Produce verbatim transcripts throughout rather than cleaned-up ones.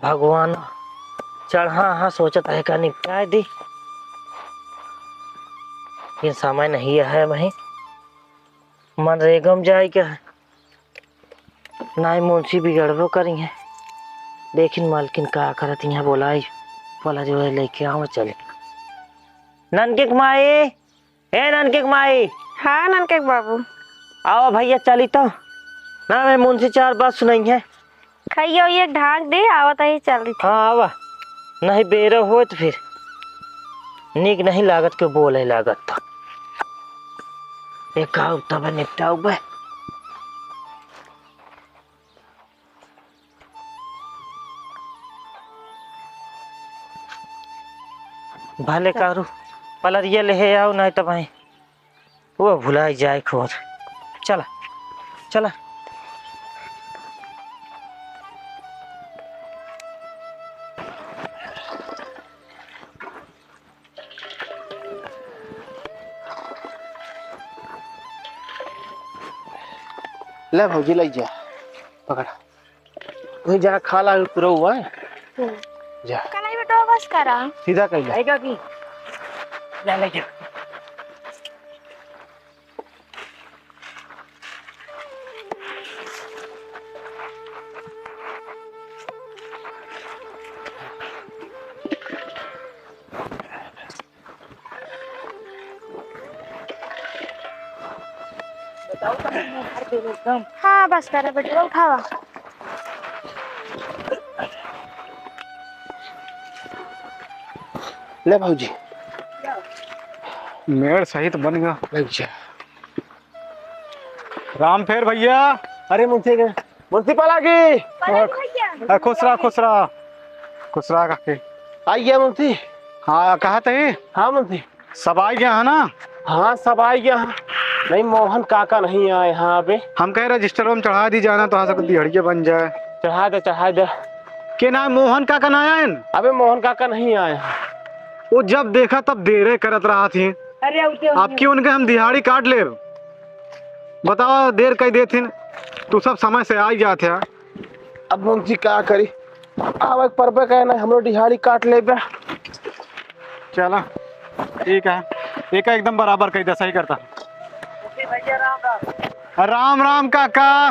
भगवान, चढ़ा हाँ सोचत है का निपटाए दी। ये समय नहीं है वही मनरेगा में जाए के है। नाई मुंशी बिगड़बो करी है। देखिन मालकिन का करत यहाँ बोलाई, बोला जो है लेके आवे चले। ननके के माई, ए ननके के माई। हाँ ननके के बाबू। आवा भैया चली तो। ना मैं मुंशी चार बात सुनाई है। खाइयो ये ढाक दे, आवत ही चली थी। हाँ आवा। नहीं बेरो होत फिर। नीक नहीं लागत के बोले लागत तो। एक आउ तब निपटाउ बे। भले कारू पलरिया लेहे आउ, नाहीं त भाई वो भुलाई जाए खोर। चला, चला। ले भौजी, ले जा, पकड़ा। वहीं जा, खा ला, पूरा हुआ है। हम्म। जा। कलाई बेटवा बस करा। सीधा कइला। आएगा की? जा, ले जा। बताओ तो, मैं भर दे एकदम। हाँ, बस करा बेटवा, उठावा। ले भौजी, मेड़ सहित बन गया। लग जा। राम फेर भैया। अरे मुंशी के, मुंशी पालागी। पालागी भैया। आ, खुश रहा, खुश रहा, खुश रहा काकी। आई गया मुंशी। हाँ, कहा थे? हाँ मुंशी। सब आ गया है ना? हाँ, सब आ गया है। नहीं, मोहन काका नहीं आए हैं अबे। हम कहे रजिस्टर में चढ़ा दी जाना, तो हाँ सब दिहड़िया बन जाए। चढ़ा दे, चढ़ा दे। के ना, मोहन काका ना आए हैं? अबे मोहन काका नहीं आए हैं। वो जब देखा तब देरे करत रहा थी। अरे, अब क्यों उनके हम दिहाड़ी काट ले? बताओ, देर कई देथिन, तू सब समय से आई जात है। अब मुंशी का करी, आवे के परबे कहे ना, हमरो दिहाड़ी काट लेबे। चला, ठीक है, एक एकदम बराबर कही दे, सही करता। राम राम काका,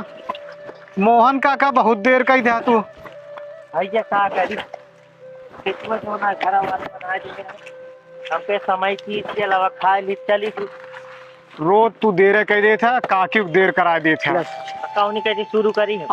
मोहन काका, बहुत देर कही दे तू। भैया का करी, कितना जो ना घर वाले बना दिए हैं। हमके समय की इसके अलावा खाए ली चली थी। रोज तू देर कह देत है, काकी को देर करा देत है। कौनी कह दी शुरू करी है।